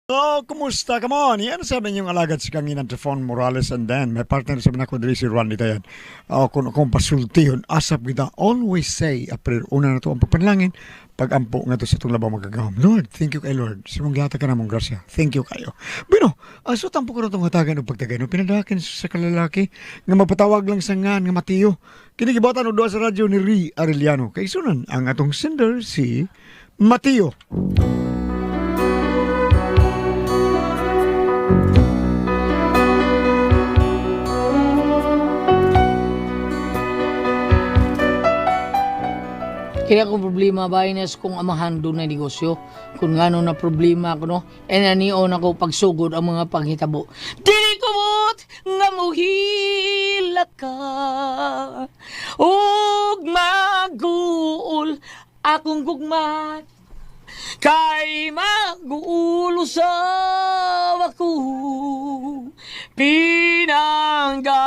Oh, kumusta? Come on. Yan sa inyong alagad si Kanginan Trifon Morales and then may partner sa mga ko diri si Juan Litayan. Oh, kung akong pasultihon, asap kita always say a prayer. Una na to ang pagpanalangin, pagampo nga to sa itong labaw magagahom. Lord, thank you kay Lord. Sa mong gihatag ka namong grasya. Thank you kayo. Bueno, aso tampo ko na itong hatagan og pagtagay. No, pinadakin sa kalalaki nga mapatawag lang sa ngan nga Mateo. Kini gibatan og duha sa radyo ni Ri Arellano. Kay sunan ang atong sender si Mateo. Kaya kung problema ba ines kung amahan doon na negosyo. Kung ngano na problema ko no, e nanion ako pagsugod ang mga panghitabo. Dili kumot nga muhila ka ug maguol akong gugma kay maguol usab ako pinangga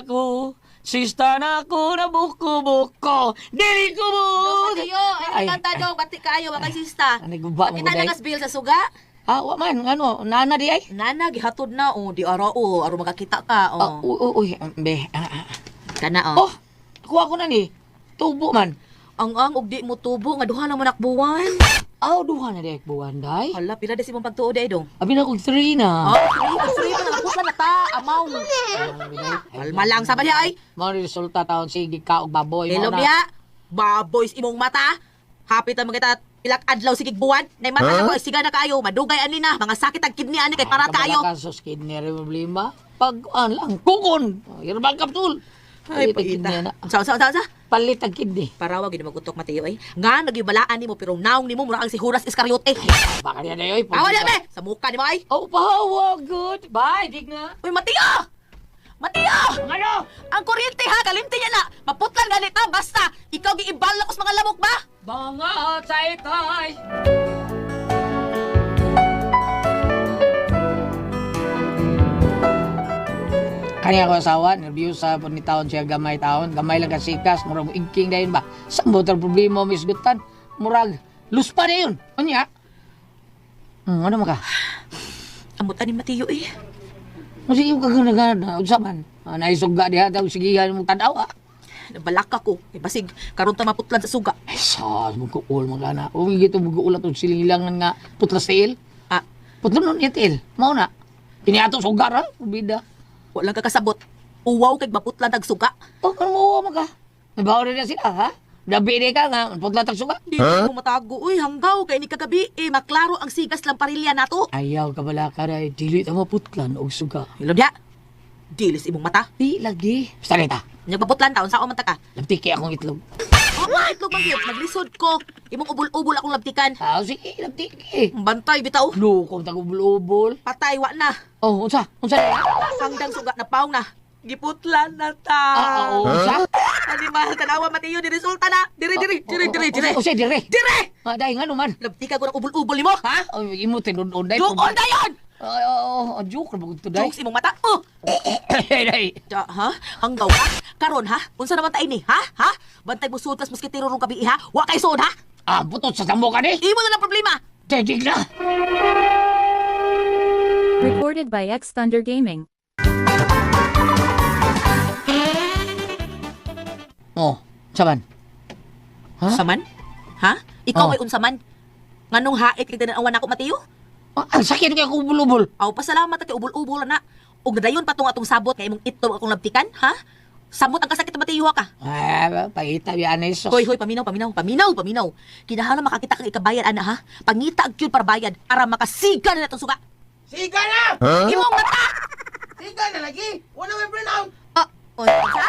ko sista na ko na buko-buko dili kumot. Dong, Mateo, ay kanta dong, bati kaayo, wa kay sista. Ano guba mo Makita day? na kas bill sa suga. Ah, wa man ano, nana di ay. Nana gihatod na oh, di ara oh, aron makakita ka Ah, oh. uy, uy, uy, be. Ah, ah. Kana oh. Oh, kuha ko na ni. Tubo man. Ang ang og di mo tubo nga duha lang mo nakbuwan. Aw, duha na di ay buwan day. Hala, pila di si mong pagtuo day dong. Abi na kog 3 na. Oh, three, three pa nakaputla na ta, amaw. Kalma lang sa niya ay. Mao ni resulta taon sige ka og baboy Hello mao na. biya. Baboys imong mata. Happy ta mga pilak adlaw sigig buwan. Nay mata na ko ay siga na kaayo, madugay ani na, mga sakit ang kidney ani kay para kaayo. Kabala ka sa kidney rin problema. Pag an lang kukon. Herbal capsule. Ay, Palit ang kidney paita. na. Sa sa sa sa. Palit ang kidney. Parawa gid magutok Mateo ay. Nga nagyubalaan nimo pero naong nimo mura ang si Judas Iscariote. Baka niya na yoy. Awa na be! Sa muka ni mo ay. Oh, pahawa, good. Bye, dig na. Uy, Mateo! Mateo! Ano? Ang kuryente ha, kalimti niya na. Maputlan ganit ha, basta. Ikaw giibal ko sa mga lamok ba? Mga tay-tay. Kanya ko asawa, nervyosa po ni taon siya gamay taon. Gamay lang kasikas, murag igking dayon ba. Sambot ang problema misgutan. Murag, luspa na yun. Unya? Ano man ka? Amutan ni Mateo eh. Mo sige ka ganagana, unsa man. Ah, naisugga diha daw sige mong tanaw ah. Nabalaka ko. Eh, basig, karon ta maputlan sa suga. Ay, sas, magkuul mo gana. Uy, gito magkuul atong silingilangan nga putlas tiil. Ah, Putlo nun niya tiil. Mao na. Kini ato sugar ha, bida. walang kakasabot. Uwaw kay maputlan tag suga. Oh, ano mo ka? May bawo na sila ha? Dabi ni ka nga, putla tag suga. Di huh? mo matago. Uy, hanggaw kay ni kagabi eh maklaro ang sigas lang parilya nato. Ayaw ka bala ka ray, dili ta maputlan og suga. Hilom diha. Dilis imong mata. Di lagi. Basta nita, Nagmaputlan ta unsa man ta ka? labtiki akong itlog. Oh, itlog man gyud. Maglisod ko. Imong ubol-ubol akong labtikan. Ah, sige, labtiki. Bantay bitaw. Lukong tag ubol-ubol. Patay wa na. Oh, unsa? Unsa na? Hanggang suga na paong na. Giputlan na ta. Ah, oh, unsa? Animal, tanawa Mateo, di resulta na. Dire, dire, dire, dire, dire. Unsa dire? Dire! Ah, dai ngano man? Labtika ko ng ubol-ubol nimo. Ha? Oh, imo tinun-on dai. Jukol dayon! Ay, oo, oh, joke ra to dai. Jokes imong mata. Oh! Dai. Da, ha? Hanggaw ka? Karon ha? Unsa naman ta ini, ha? Ha? Bantay mo suod tas moskitero rong gabi ha? Wa kay suod ha? Ah, butot sa tambo ka ni. Imo na lang problema. Dig na. Recorded by X Thunder Gaming. Oh, saban. Ha? Unsa man? Ha? Ikaw Oh. may unsa man? Nganong hait kay tan-awan nako Mateo? Ah, ang sakit kay ubol-ubol. Aw pasalamat kay ubol-ubol na. Ug nadayon pa tong atong sabot kay imong itlog akong labtikan, ha? Samot ang kasakit Mateo ha ka. Ah, pangita biya ni sos. Hoy, hoy, paminaw, paminaw, paminaw, paminaw. Kinahanglan makakita kang ikabayad, ana, ha? Pangita ang cute para bayad, para makasiga na natong suga. Siga na! Imong mata! Siga na lagi! Wala may burnout! Ah, oy, sa?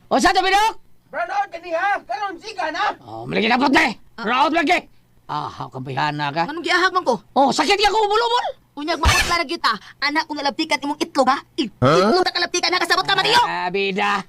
O sa tabi dok? Burnout kani ha! Karon siga na! Oh, malagi na putne. Raot lagi. Ah, kampihana ka. Anong giahag man ko? Oh, sakit kay ubol-ubol. Unyag maputla na gyud ta. Anak kung nalabtikan imong itlog, ha? Itlog na kalabtikan, ha? Kasabot ka, Mateo! Ah, bida.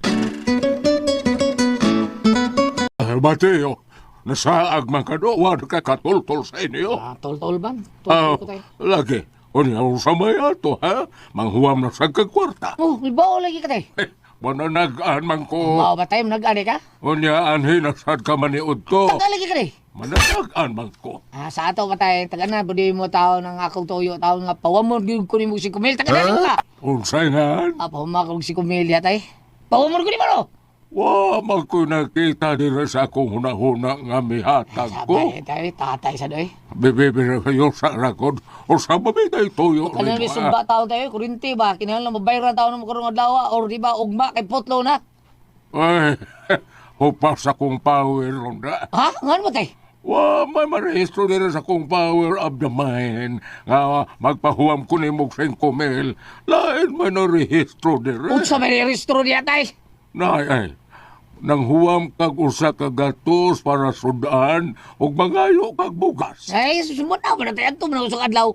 Ay, Mateo, nasaag man ka do, wala ka katultol sa inyo. Ah, tol-tol ban. Ah, Tol-tol ko tayo. lagi, unya sa may ato, ha? Manghuam na sa kagkwarta. Oh, may bao lagi ka tayo. Eh, Mananagaan man ko. Mao ba tayo nag-ani ka? Unya anhi nasad ka maniud ko. Taga lagi ka rin. Mananagaan man ko. Ah, sa ato pa tayo, taga na, pwede mo tao ng akong tuyo, tao nga, pawamon gyud ko nimo si Kumil, taga na ka. Unsay nga? Ah, pawamon ko si Kumil ya tay. Pawamon ko ni mo. Wa man ko nakita dira sa akong hunahuna nga mihatag ko. Sabay tayo, tatay sa doy. Bibibira kayo sa rakod o sa mabitay tuyo Kanang rin may sumba tao tayo, kurinti ba? Kinahanglan mabayran tao ng karong adlaw or di ba ugma kay putlo na. Ay, hupas akong power ronda. Ha? Ngan mo tay? Wa may marehistro dira sa akong power of the mind nga magpahuwam ko nimo og 5,000. Lain man ang rehistro dira. Unsa may rehistro niya tay? Nay, ay, nang huwam kag usa ka gatos para sudan ug mangayo kag bugas. Ay, susunod na ba na tayo ato man sa adlaw.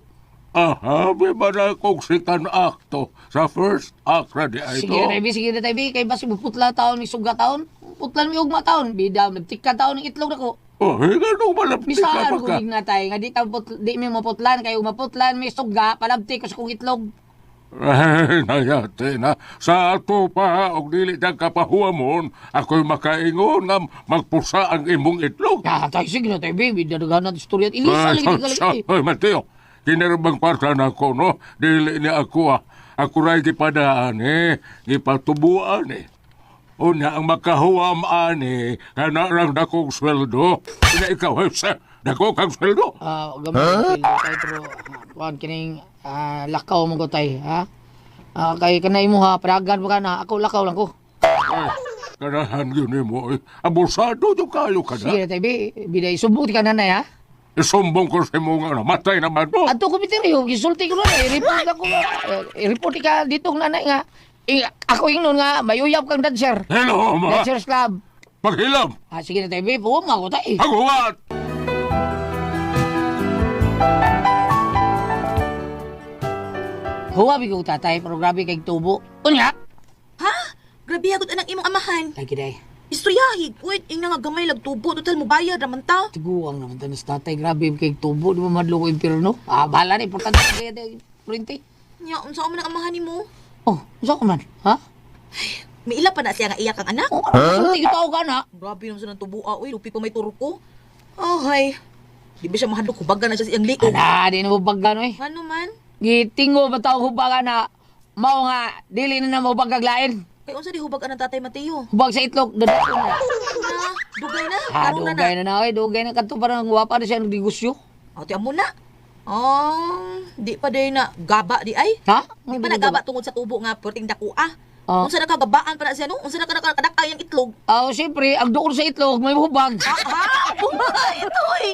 Aha, may manakog second acto sa first act ra di ay Sige to. na tayo, sige na tayo, kay basi putla taon ni suga taon. Putlan mi ugma taon, bida nagtika taon ng itlog nako. Oh, ganun malapit ka Bisaan pa ko ka. na tay nga di ta put, di mi maputlan kay maputlan mi suga palabti ko sa kong itlog. Ay, nayate na. Sa ato pa, og dili kang kapahuamon, ako'y makaingon nga magpusa ang imong itlog. Ya tay sige na tay baby daghan na istorya ilisa Ay, lagi ka lagi. Ay, Mateo, kinarabang kwarta na ako, no? Dili ni ako, ah. Ako ra'y gipadaan, eh. Gipatubuan, eh. Una, ang makahuam, ani, kana lang dakong sweldo. Ina ikaw, eh, sir, dako kang sweldo. Ah, gamay huh? Tay pero kuan kining lakaw mo ko tay ha. Ah, kay kanay mo ha, padagan mo ka na, ako lakaw lang ko. Ay, kanahan yun mo, eh. Abusado yung kayo ka Sige na. na tay bi, biday subok ka nanay ha. Isumbong ko sa imong ano, matay naman mo. Ato ko misteryo, gisulti ko na, i-report ako, i-report ka dito ng nanay nga. Ako ingnon nga, mayuyab kang dancer. Hello, ma. Dancers Club. Paghilam, Ah, sige na tayo, babe. Huwag ako tayo. paghuwat. Huwabi ko tatay, pero grabe kay tubo. Unya! Ha? Grabe agad anang imong amahan. Tay kiday. Istoryahi, wait, ing nga gamay lag tubo, total mo bayad raman ta. Tiguang naman tanis tatay, grabe kay tubo. Di ba madlo ko impirno? Ah, bahala na, importante kaya tayo, kurente. Nya, unsa man ang amahan nimo? Oh, unsa ko man? Ha? May ila pa na siya nga iyak ang anak. Oh, ano? Sulti ko ka na. Grabe naman sa nang tubo, ah, uy, lupi pa may turko. Oh, hay. Di ba siya mahadlok, hubagan na siya sa iyang liog. Ala, di na mo bagano eh. Ano man? Gitingo ba tao hubaga na mao nga, dili na na mo bagaglain. Kay unsa di hubag anang tatay Mateo? Hubag sa itlog, dadako na. Na, dugay na, Ah, karon na na. dugay na na, oy, dugay na. Kadto parang wapa na siya nagdegosyo. Ate amo na. Oh, di pa day na gaba di ay. Ha? Di pa nagaba tungod sa tubo nga perting dako ah. Ah. Unsa nakagabaan pa na siya no? Unsa nakakadak ang itlog? Ah, siyempre, ang duol sa itlog, may hubag. Ah, buma ito eh.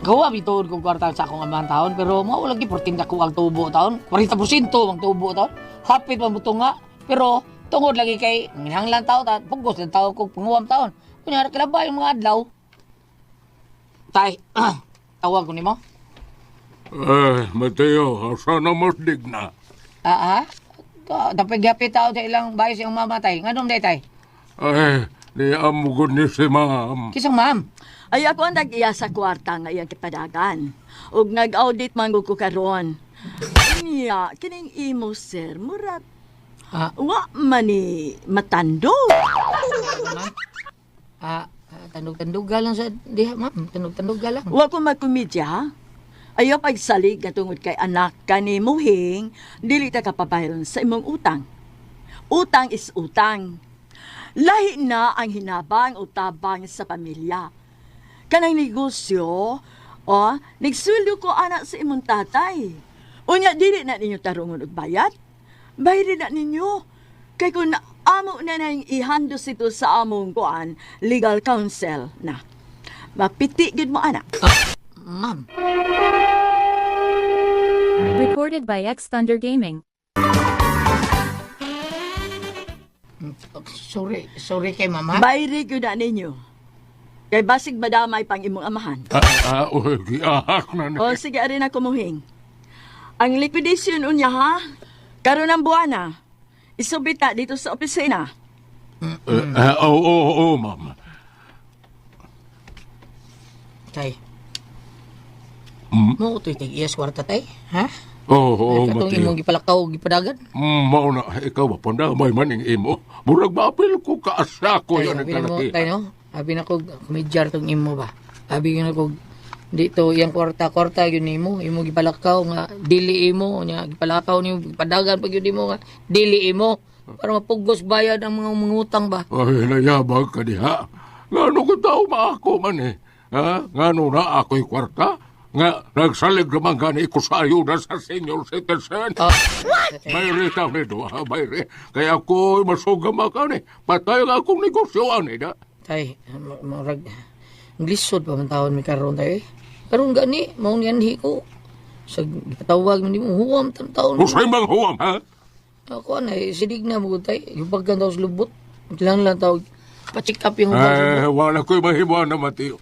Gawa bituon kong kwarta sa akong amahan taon, pero mao lagi 14 dako ang tubo taon. 40% ang tubo taon. Hapit man buto nga, pero tungod lagi kay nginahanglan tao ta, pugos lang tao kog panguwam taon. Kunyari kalabay yung mga adlaw. Tay, tawag ko nimo. Ay, Mateo, asa na mas digna? Ah, ah. Dapat gapit tao sa ilang bayos yung mamatay. Nganong day tay? Ay, di amugod ni si ma'am. Kisang ma'am. Ay ako ang nag-iya sa kwarta nga iyang kipadagan. Ug nag-audit man gud ko karon. Niya, kining imo sir, murag Ah, wa man ni matando. ma'am. Ah, ah, tandog-tanduga lang sa diha, ma'am. Tandog-tanduga lang. Wa ko magkomedya. Ha? Ayaw pagsalig nga tungod kay anak ka ni Muhing, dili ta kapabayron sa imong utang. Utang is utang. Lahi na ang hinabang o tabang sa pamilya. Kanang negosyo, o, nagsuldo ko anak sa imong tatay. Unya, dili na ninyo tarungon og bayad. Bayri na ninyo. Kay kung amo na nang ihandos ito sa among kuan, legal counsel na. Mapiti gid mo anak. Ma'am. Recorded by X Thunder Gaming. Sorry, sorry kay mama. Bayri gyud na ninyo. Kay basig madamay pang imong amahan. Ah, ah, uy, giahak na ni. O sige, ari na kumuhing. Ang liquidation unya ha, karon ang buwana. Isubita dito sa opisina. Eh, ah, oo, oo, oo, ma'am. Tay. Mo utoy tig iyas kwarta tay, ha? Oo, oh, oh, Katong Mateo. imong gipalakaw gipadagan. Mao na, ikaw ba, pandamay man ing imo. Murag maapil ko kaasa ko Tay, yan ang abi na mo, kalaki. tay no? Abi na ko kumidyar tong imo ba. Abi na ko dito iyang kwarta kwarta yun nimo imo gipalakaw nga dili imo nya gipalakaw nimo gipadagan pag yun nimo nga dili imo para mapugos bayad ang mga mangutang ba. Ay, nayabag ka diha. Ngano ko tao maako man eh. Ha? Ngano na ako'y kwarta? Nga, nagsalig naman gani ko sa ayuda sa senior citizen. Ah, Bayre ka nito, ha? Bayre. Kaya ako masugama ka ni. Patay ang akong negosyo, ani na. Tay, murag lisod pa man taon mi karon tay. Eh. Karon gani mao ni anhi ko. Sa gipatawag man nimo huwam tam taon. Usay mang huwam, ha? Ako na eh, sidig na mo tay. Gipagkan daw sa lubot. Kailangan lang tawag pa-check up yung hubag sa Eh, lubot. wala ko'y mahiwa na, Mateo.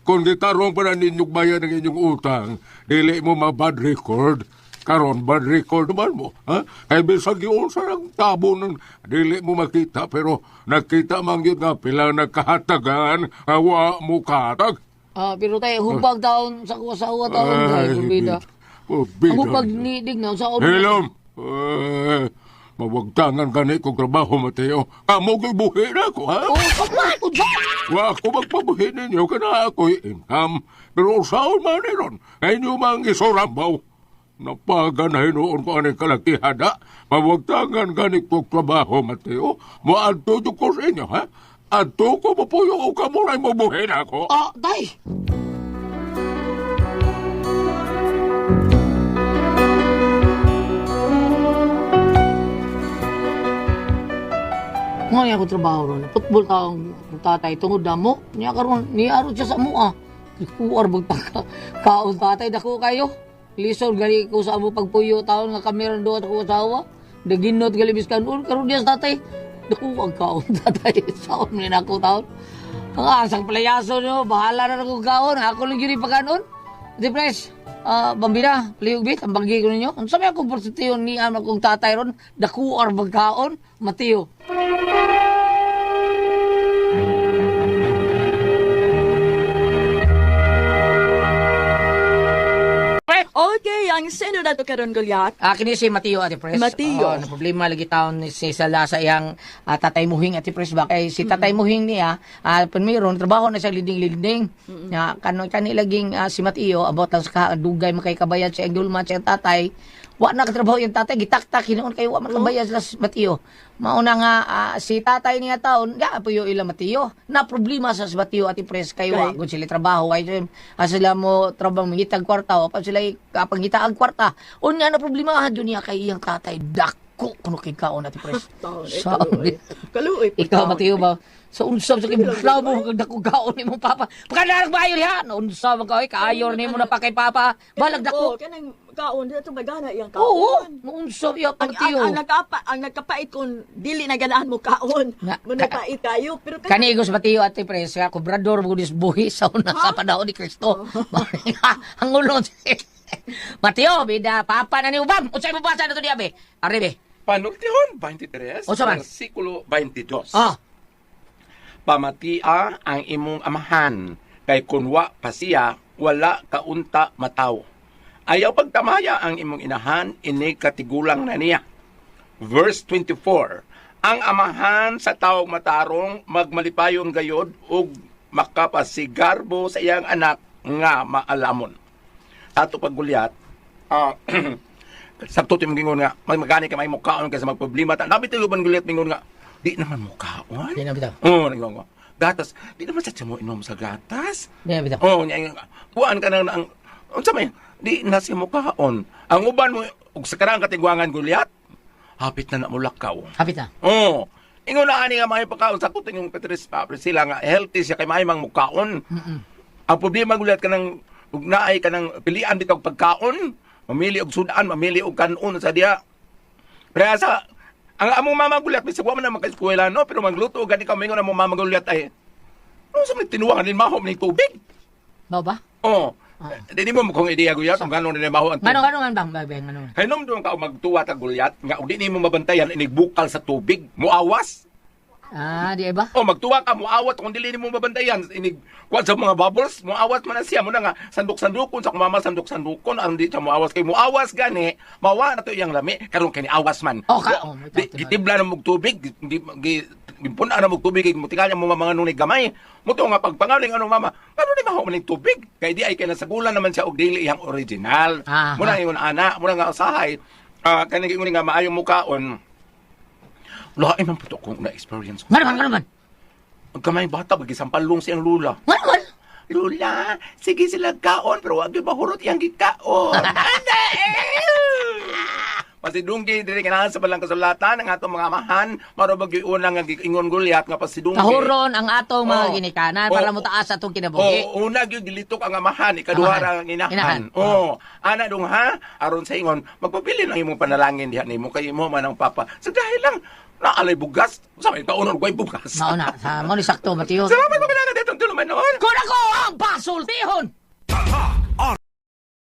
Kung gitarong pa na ninyong bayan ang inyong utang, dili mo ma-bad record. Karon bad record man mo. Ha? Kay bisag yun sa ang tabo ng dili mo makita, pero nakita man yun nga pila nagkahatagan, awa mo kahatag. Ah, pero tay hubag taon sa kuwa sa uwa taon tay kurbida. Oh, Ang bida. hubag ni digna sa uwa. Hilom! Eh, mawagtangan gani kong trabaho, Mateo. Kamo ko'y buhi na ako, ha? Oh, unsa? Wa ako magpabuhi ninyo kana ako'y income. Pero usaon man ni ron, ay inyo mang isurambaw. Napaganahin noon ko anong kalakihan, ha? Mawagtangan gani kong trabaho, Mateo. Moadto jud ko sa inyo, ha? Adto ko mapuyo o kamo na'y mabuhi na ako. Ah, tay. Nga niya ako trabaho ron. Football taong tatay tungod na mo. Niya karon niya aron siya sa mua. Kuar magpaka kaon tatay dako kayo. Lisod gali ko sa amo pagpuyo taon nga kami ron duha ko asawa. Daginot gali biskan un karon niya sa tatay. Dako ang kaon tatay. Saon ni nako taon. Ang asang palayaso no, bahala na akong kaon. Ako lang yun pagkanon. Di pres, bambina, palihog bit, ang banggi ko ninyo. Ang sabi akong porsition ni ama kong tatay ron, dako ar magkaon, Mateo. Okay, ang sino na to karon Goliath? Ah, kini si Mateo Ate Pres. Mateo. Oo, na problema lagi taon ni si sala sa iyang Tatay Muhing Ate Pres ba kay si Tatay Muhing niya meron trabaho na siya linding-linding. Nga kano kani laging si Mateo about lang sa dugay makay kabayad sa iyang gulman sa iyang tatay. Wa na katrabaho yung tatay gitaktak hinuon kay wa man kabayad sila si Mateo. Mauna nga si tatay niya taon ga puyo ila Mateo. Na problema sa si Mateo Ate Pres kay wa Kay? gud sila trabaho kay sila mo trabaho mangitag kwarta o pa sila kapangita ang kwarta. Unya na problema jud niya kay iyang tatay dako kuno kay kaon Ate Pres. Taon, eh, Sa kaluoy. Kaluoy po Ikaw taon. Mateo ba sa unsab sa kay mo kag dako kaon nimo papa. Pagkadarag ba ayo diha? Naunsa man ka oy kaayor nimo na pa kay papa. Balag Oh, dako. kanang kaon dito magana iyang kaon. Oo, naunsa iya Ang, Mateo. ang nagkapait kung dili na ganahan mo kaon. Nga, Manapait kayo pero Kani igos Mateo Ate Pres, nga kobrador mo dis buhi sa una sa panahon ni Kristo. Ang ulon. Mateo, bida papa na ni ubam. Unsay mo basa na to diya be? Ari be. Panultihon 23, Unsa man? versikulo 22. Ah, Pamatia ang imong amahan, kay kunwa pa siya, wala kaunta mataw. Ayaw pagtamaya ang imong inahan, ini katigulang na niya. Verse 24, ang amahan sa tawag matarong magmalipayon gayod ug makapasigarbo sa iyang anak nga maalamon. Ato paggulyat, sakto ti mingon nga magani ka may mukaon kaysa magproblema ta. Nabi tayo ban gulyat mingon nga di naman mukaon. Di na bitaw. Oo, oh, ko. Gatas, di naman sa mo inom sa gatas. Di na bitaw. Oo, nya kuan ka nang ang unsa may di na siya mukaon. Ang uban mo og sa karang katigwangan gulyat, hapit na na mo lakaw. Hapit na. Oo. Ingon na ani nga may pagkaon sa kuting yung Petris pa sila nga healthy siya kay may mang mukaon. Ang problema gulyat kanang ug naay kanang pilian bitaw pagkaon, mamili og sudan, mamili og kanon sa diya. Pero sa ang among mama gulyat bisag wa man na makaeskwela no, pero magluto gani ka mingon among mama gulyat ay ano sa may tinuwangan din maho ni tubig. Mao ba? Oo. Di mo kung ideya gulyat kung ganon din maho ang tubig. Ngano ngano ngan bang bang ngano. Kay nom doon ka og magtuwa ta gulyat nga og di nimo mabantayan inigbukal sa tubig, muawas. Ah, di ba? O magtuwa ka, muawat kung dili nimo mabantayan inig kuan sa mga bubbles, muawat man na siya mo na nga sandok-sandukon sa kumama sandok-sandukon aron di siya muawas kay muawas gani, mawa na to iyang lami karon kay niawas man. Oh, ka- oh, may Di, tawag. gitibla na mog tubig, di, gi gimpun-an na mog tubig kay mutingal mo mga nunay gamay. Muto nga pagpangaling ano mama, ngano ni maho man ning tubig? Kay di ay kay nasagulan naman siya og dili iyang original. Muna ingon ana, muna nga usahay. Ah, kaning ingon nga maayong mukaon. Lain man po to kung na-experience ko. Ngano man, ngano man. Ang kamay bata, magisampalong siyang lula. Ngano man. Lula, sige sila kaon, pero wag yung mahurot iyang gikaon. Anda eh! Pasidunggi, diri kinahan sa balang kasulatan, ang atong mga amahan, marubag yung unang nga giingon gulyat nga pasidunggi. Kahuron ang atong mga Oh. ginikanan para Oh. motaas atong kinabuhi. Oh, una gyud gilitok ang amahan, ikaduha Amahan. ra ang inahan. Inahan. Oh, ana dong ha, aron sa ingon, magpabili ng imong panalangin diha nimo kay imo man ang papa. Sa dahil lang naalay bugas, sa may taon og bugas. Mao na, sa mo ni sakto Mateo. Salamat mo kailangan ditong tulumanon. Kun ako ang pasultihon.